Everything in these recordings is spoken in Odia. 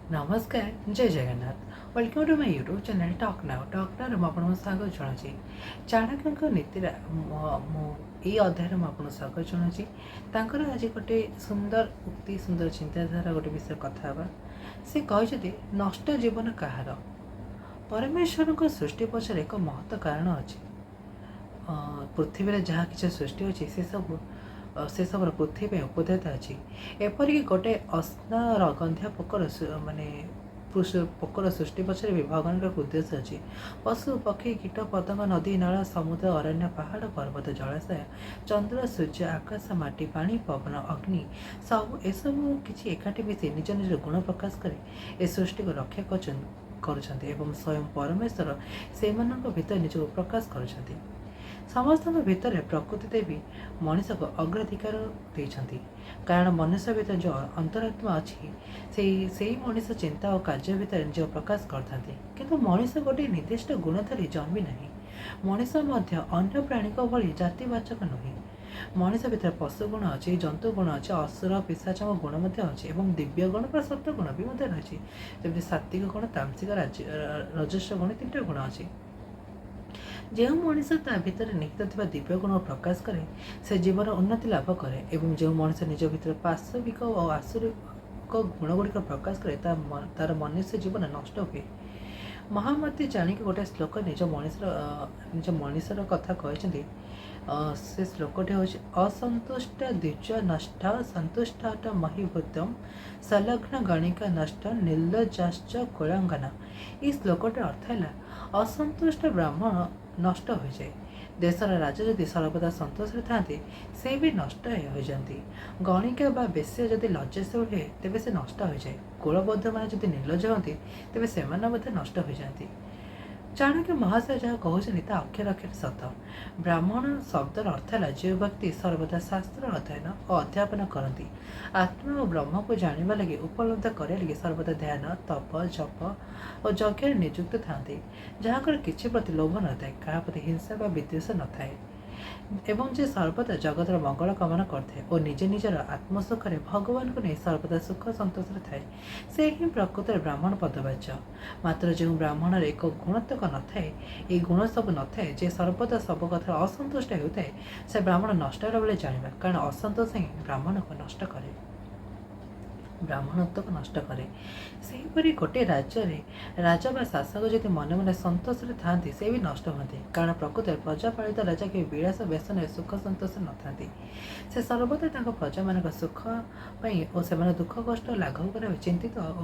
ନମସ୍କାର, ଜୟ Jagannath. Welcome to my YouTube channel Talk Now. Talk ନାଉରେ ମୁଁ ଆପଣଙ୍କୁ ସ୍ୱାଗତ ଜଣାଉଛି। ଚାଣକ୍ୟଙ୍କ ନୀତିରେ ମୁଁ ଏଇ ଅଧ୍ୟାୟରେ ମୁଁ ଆପଣଙ୍କୁ ସ୍ୱାଗତ ଜଣାଉଛି। ତାଙ୍କର ଆଜି ଗୋଟେ ସୁନ୍ଦର ଉକ୍ତି, ସୁନ୍ଦର ଚିନ୍ତାଧାରା ଗୋଟେ ବିଷୟରେ କଥା ହେବା। ସେ କହିଛନ୍ତି, ନଷ୍ଟ ଜୀବନ କାହାର? ପରମେଶ୍ୱରଙ୍କ ସୃଷ୍ଟି ପଛରେ ଏକ ମହତ୍ଵ କାରଣ ଅଛି। ପୃଥିବୀରେ ଯାହା କିଛି ସୃଷ୍ଟି ଅଛି, ସେସବୁର ପୃଥିବୀ ପାଇଁ ଉପଦେୟତା ଅଛି। ଏପରିକି ଗୋଟେ ଅସନା ରଗନ୍ଧିଆ ପୋକର ମାନେ ପୋକର ସୃଷ୍ଟି ପଛରେ ବି ଭଗବାନଙ୍କର ଏକ ଉଦ୍ଦେଶ୍ୟ ଅଛି। ପଶୁ, ପକ୍ଷୀ, କୀଟ ପତଙ୍ଗ, ନଦୀ, ନାଳ, ସମୁଦ୍ର, ଅରଣ୍ୟ, ପାହାଡ଼, ପର୍ବତ, ଜଳାଶୟ, ଚନ୍ଦ୍ର, ସୂର୍ଯ୍ୟ, ଆକାଶ, ମାଟି, ପାଣି, ପବନ, ଅଗ୍ନି, ସବୁ ଏସବୁ କିଛି ଏକାଠି ମିଶି ନିଜ ନିଜର ଗୁଣ ପ୍ରକାଶ କରି ଏ ସୃଷ୍ଟିକୁ ରକ୍ଷା କରୁଛନ୍ତି ଏବଂ ସ୍ୱୟଂ ପରମେଶ୍ୱର ସେମାନଙ୍କ ଭିତରେ ନିଜକୁ ପ୍ରକାଶ କରୁଛନ୍ତି। ସମସ୍ତଙ୍କ ଭିତରେ ପ୍ରକୃତି ଦେବୀ ମଣିଷକୁ ଅଗ୍ରାଧିକାର ଦେଇଛନ୍ତି। କାରଣ ମନୁଷ୍ୟ ଭିତରେ ଯେଉଁ ଅନ୍ତରାତ୍ମା ଅଛି, ସେଇ ମଣିଷ ଚିନ୍ତା ଓ କାର୍ଯ୍ୟ ଭିତରେ ନିଜକୁ ପ୍ରକାଶ କରିଥାନ୍ତି। କିନ୍ତୁ ମଣିଷ ଗୋଟିଏ ନିର୍ଦ୍ଦିଷ୍ଟ ଗୁଣ ଧରି ଜନ୍ମି ନାହିଁ। ମଣିଷ ମଧ୍ୟ ଅନ୍ୟ ପ୍ରାଣୀଙ୍କ ଭଳି ଜାତିବାଚକ ନୁହେଁ। ମଣିଷ ଭିତରେ ପଶୁ ଗୁଣ ଅଛି, ଜନ୍ତୁ ଗୁଣ ଅଛି, ଅସୁର ପିଶାଚଙ୍କ ଗୁଣ ମଧ୍ୟ ଅଛି ଏବଂ ଦିବ୍ୟ ଗୁଣ ବା ସତ୍ୟ ଗୁଣ ବି ମଧ୍ୟ ରହିଛି। ଯେମିତି ସାତ୍ତ୍ୱିକ ଗୁଣ, ତାମସିକ, ରାଜସ୍ୱ ଗୁଣ, ତିନିଟା ଗୁଣ ଅଛି। ଯେଉଁ ମଣିଷ ତା ଭିତରେ ନିହିତ ଥିବା ଦିବ୍ୟ ଗୁଣ ପ୍ରକାଶ କରେ, ସେ ଜୀବନ ଉନ୍ନତି ଲାଭ କରେ ଏବଂ ଯେଉଁ ମଣିଷ ନିଜ ଭିତରେ ପାଶବିକ ଓ ଆସୁରିକ ଗୁଣ ଗୁଡ଼ିକ ପ୍ରକାଶ କରେ, ତାର ମନୁଷ୍ୟ ଜୀବନ ନଷ୍ଟ ହୁଏ। ମହାମତି ଚାଣକ୍ୟ ଗୋଟେ ଶ୍ଲୋକ ନିଜ ମଣିଷର କଥା କହିଛନ୍ତି। ସେ ଶ୍ଲୋକଟି ହେଉଛି, ଅସନ୍ତୁଷ୍ଟ ଦ୍ୱିଜ ନଷ୍ଟ, ସନ୍ତୁଷ୍ଟ ମହିଭୂତମ, ସଂଲଗ୍ନ ଗଣିକା ନଷ୍ଟ, ନିର୍ଲଜ୍ଜାଶ୍ଚ କୁଳାଙ୍ଗନା। ଏହି ଶ୍ଲୋକଟିର ଅର୍ଥ ହେଲା, ଅସନ୍ତୁଷ୍ଟ ବ୍ରାହ୍ମଣ ନଷ୍ଟ ହୋଇଯାଏ। ଦେଶର ରାଜା ଯଦି ସର୍ବଦା ସନ୍ତୋଷରେ ଥାନ୍ତି, ସେ ବି ନଷ୍ଟ ହୋଇଯାନ୍ତି। ଗଣିକା ବା ବେଶ୍ୟା ଯଦି ଲଜ୍ଜାଶୀଳ ହୁଏ, ତେବେ ସେ ନଷ୍ଟ ହୋଇଯାଏ। କୁଳବଧୂମାନେ ଯଦି ନିର୍ଲଜ୍ଜ ହୁଅନ୍ତି, ତେବେ ସେମାନେ ମଧ୍ୟ ନଷ୍ଟ ହୋଇଯାନ୍ତି। ଚାଣକ୍ୟ ମହାଶୟ ଯାହା କହୁଛନ୍ତି, ତା ଅକ୍ଷର ଅକ୍ଷର ସତ। ବ୍ରାହ୍ମଣ ଶବ୍ଦର ଅର୍ଥ ହେଲା, ଯେଉଁ ବ୍ୟକ୍ତି ସର୍ବଦା ଶାସ୍ତ୍ର ଅଧ୍ୟୟନ ଓ ଅଧ୍ୟାପନ କରନ୍ତି, ଆତ୍ମା ଓ ବ୍ରହ୍ମକୁ ଜାଣିବା ଲାଗି, ଉପଲବ୍ଧ କରିବା ଲାଗି ସର୍ବଦା ଧ୍ୟାନ, ତପ, ଜପ ଓ ଯଜ୍ଞରେ ନିଯୁକ୍ତ ଥାନ୍ତି, ଯାହାଙ୍କର କିଛି ପ୍ରତି ଲୋଭ ନଥାଏ, କାହା ପ୍ରତି ହିଂସା ବା ବିଦ୍ୱେଷ ନଥାଏ ଏବଂ ଯେ ସର୍ବଦା ଜଗତର ମଙ୍ଗଳ କାମନା କରିଥାଏ ଓ ନିଜେ ନିଜର ଆତ୍ମସୁଖରେ ଭଗବାନଙ୍କୁ ନେଇ ସର୍ବଦା ସୁଖ ସନ୍ତୋଷରେ ଥାଏ, ସେ ହିଁ ପ୍ରକୃତରେ ବ୍ରାହ୍ମଣ ପଦବାଚ୍ୟ। ମାତ୍ର ଯେଉଁ ବ୍ରାହ୍ମଣର ଏକ ଗୁଣତ୍ୱକ ନଥାଏ, ଏଇ ଗୁଣ ସବୁ ନଥାଏ, ଯେ ସର୍ବଦା ସବୁ କଥାରେ ଅସନ୍ତୁଷ୍ଟ ହେଉଥାଏ, ସେ ବ୍ରାହ୍ମଣ ନଷ୍ଟ ହେଲା ବୋଲି ଜାଣିବା। କାରଣ ଅସନ୍ତୋଷ ହିଁ ବ୍ରାହ୍ମଣକୁ ନଷ୍ଟ କରେ, ବ୍ରାହ୍ମଣତ୍ୱକୁ ନଷ୍ଟ କରେ। ସେହିପରି ଗୋଟିଏ ରାଜ୍ୟରେ ରାଜା ବା ଶାସକ ଯଦି ମନେ ମନେ ସନ୍ତୋଷରେ ଥାନ୍ତି, ସେ ବି ନଷ୍ଟ ହୁଅନ୍ତି। କାରଣ ପ୍ରକୃତରେ ପ୍ରଜାପାଳିତ ରାଜା କେବେ ବିଳାସ ବ୍ୟସନରେ ସୁଖ ସନ୍ତୋଷରେ ନଥାନ୍ତି। ସେ ସର୍ବଦା ତାଙ୍କ ପ୍ରଜାମାନଙ୍କ ସୁଖ ପାଇଁ ଓ ସେମାନଙ୍କ ଦୁଃଖ କଷ୍ଟ ଲାଘବ କରିବା ପାଇଁ ଚିନ୍ତିତ ଓ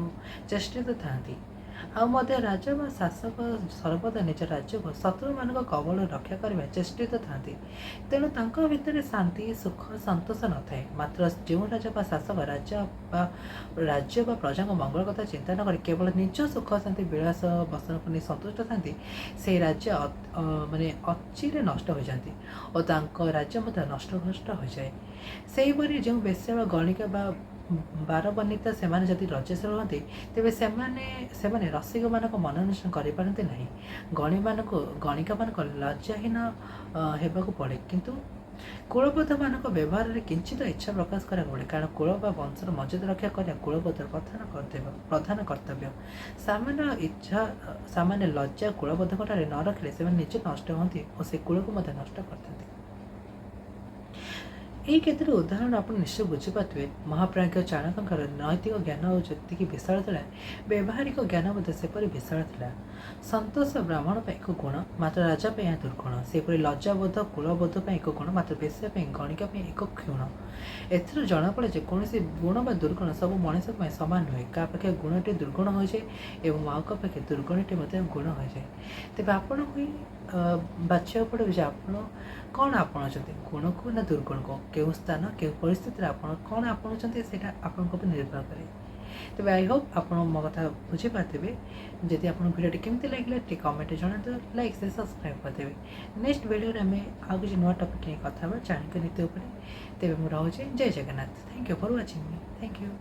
ଚେଷ୍ଟିତ ଥାନ୍ତି। ଆଉ ମଧ୍ୟ ରାଜା ବା ଶାସକ ସର୍ବଦା ନିଜ ରାଜ୍ୟକୁ ଶତ୍ରୁମାନଙ୍କ କବଳରୁ ରକ୍ଷା କରିବା ଚେଷ୍ଟିତ ଥାନ୍ତି। ତେଣୁ ତାଙ୍କ ଭିତରେ ଶାନ୍ତି, ସୁଖ, ସନ୍ତୋଷ ନଥାଏ। ମାତ୍ର ଯେଉଁ ରାଜା ବା ଶାସକ ରାଜ୍ୟ ବା ପ୍ରଜାଙ୍କ ମଙ୍ଗଳ କଥା ଚିନ୍ତା ନ କରି କେବଳ ନିଜ ସୁଖ, ଶାନ୍ତି, ବିଳାସ ବସନକୁ ନେଇ ସନ୍ତୁଷ୍ଟ ଥାନ୍ତି, ସେହି ରାଜ୍ୟ ମାନେ ଅଚିରେ ନଷ୍ଟ ହୋଇଯାନ୍ତି ଓ ତାଙ୍କ ରାଜ୍ୟ ମଧ୍ୟ ନଷ୍ଟଭ୍ରଷ୍ଟ ହୋଇଯାଏ। ସେହିପରି ଯେଉଁ ବେଶ୍ୟା ବା ଗଣିକା ବା ବାରବନିତା, ସେମାନେ ଯଦି ଲଜ୍ଜାଶୀଳ ହୁଅନ୍ତି, ତେବେ ସେମାନେ ରସିକମାନଙ୍କ ମନୋରଞ୍ଜନ କରିପାରନ୍ତି ନାହିଁ। ଗଣିକାମାନଙ୍କୁ ଲଜ୍ଜାହୀନ ହେବାକୁ ପଡ଼େ। କିନ୍ତୁ କୁଳବଧୂମାନଙ୍କ ବ୍ୟବହାରରେ କିଞ୍ଚିତ ଇଚ୍ଛା ପ୍ରକାଶ କରିବାକୁ ପଡ଼େ। କାରଣ କୁଳ ବା ବଂଶର ମର୍ଯ୍ୟାଦା ରକ୍ଷା କରିବା କୁଳବଧୂର ପ୍ରଧାନ କର୍ତ୍ତବ୍ୟ। ସାମାନ୍ୟ ଇଚ୍ଛା, ସାମାନ୍ୟ ଲଜ୍ଜା କୁଳବଧୂଙ୍କଠାରେ ନ ରଖିଲେ ସେମାନେ ନିଜେ ନଷ୍ଟ ହୁଅନ୍ତି ଓ ସେ କୁଳକୁ ମଧ୍ୟ ନଷ୍ଟ କରିଥାନ୍ତି। ଏଇ କେତୋଟି ଉଦାହରଣ ଆପଣ ନିଶ୍ଚୟ ବୁଝିପାରୁଥିବେ, ମହାପ୍ରାଜ୍ଞ ଚାଣକ୍ୟଙ୍କର ନୈତିକ ଜ୍ଞାନ ଯେତିକି ବିଶାଳ ଥିଲା, ବ୍ୟବହାରିକ ଜ୍ଞାନ ମଧ୍ୟ ସେପରି ବିଶାଳ ଥିଲା। ସନ୍ତୋଷ ବ୍ରାହ୍ମଣ ପାଇଁ ଏକ ଗୁଣ, ମାତ୍ର ରାଜା ପାଇଁ ଏହା ଦୁର୍ଗୁଣ। ସେହିପରି ଲଜ୍ଜାବୋଧ କୁଳବଧୂ ପାଇଁ ଏକ ଗୁଣ, ମାତ୍ର ବେଶ୍ୟା ପାଇଁ, ଗଣିକା ପାଇଁ ଏକ କ୍ଷୁଣ। ଏଥିରୁ ଜଣାପଡ଼େ ଯେ କୌଣସି ଗୁଣ ବା ଦୁର୍ଗୁଣ ସବୁ ମଣିଷଙ୍କ ପାଇଁ ସମାନ ନୁହେଁ। କାହା ପାଖେ ଗୁଣଟି ଦୁର୍ଗୁଣ ହୋଇଯାଏ ଏବଂ ଆଉ କାହା ପାଖେ ଦୁର୍ଗୁଣଟି ମଧ୍ୟ ଗୁଣ ହୋଇଯାଏ। ତେବେ ଆପଣଙ୍କୁ ହିଁ ବାଛିବାକୁ ପଡ଼ିବ ଯେ ଆପଣ କ'ଣ ଆପଣାଉଛନ୍ତି, ଗୁଣକୁ ନା ଦୁର୍ଗୁଣକୁ। କେଉଁ ସ୍ଥାନ, କେଉଁ ପରିସ୍ଥିତିରେ ଆପଣ କ'ଣ ଆପଣାଉଛନ୍ତି, ସେଇଟା ଆପଣଙ୍କ ଉପରେ ନିର୍ଭର କରେ। ତେବେ I Hope ଆପଣ ମୋ କଥା ବୁଝିପାରିଥିବେ। ଯଦି ଆପଣଙ୍କୁ ଭିଡ଼ିଓଟି କେମିତି ଲାଗିଲା, ଟିକେ କମେଣ୍ଟରେ ଜଣାନ୍ତୁ, ଲାଇକ୍, ସେୟାର, ସବସ୍କ୍ରାଇବ୍ କରିଦେବେ। ନେକ୍ସଟ ଭିଡ଼ିଓରେ ଆମେ ଆଉ କିଛି ନୂଆ ଟପିକ୍ ନେଇ କଥା ହେବା ଚାଣକ୍ୟ ନୀତି ଉପରେ। ତେବେ ମୁଁ ରହୁଛି। ଜୟ Jagannath. Thank you for watching me. Thank you.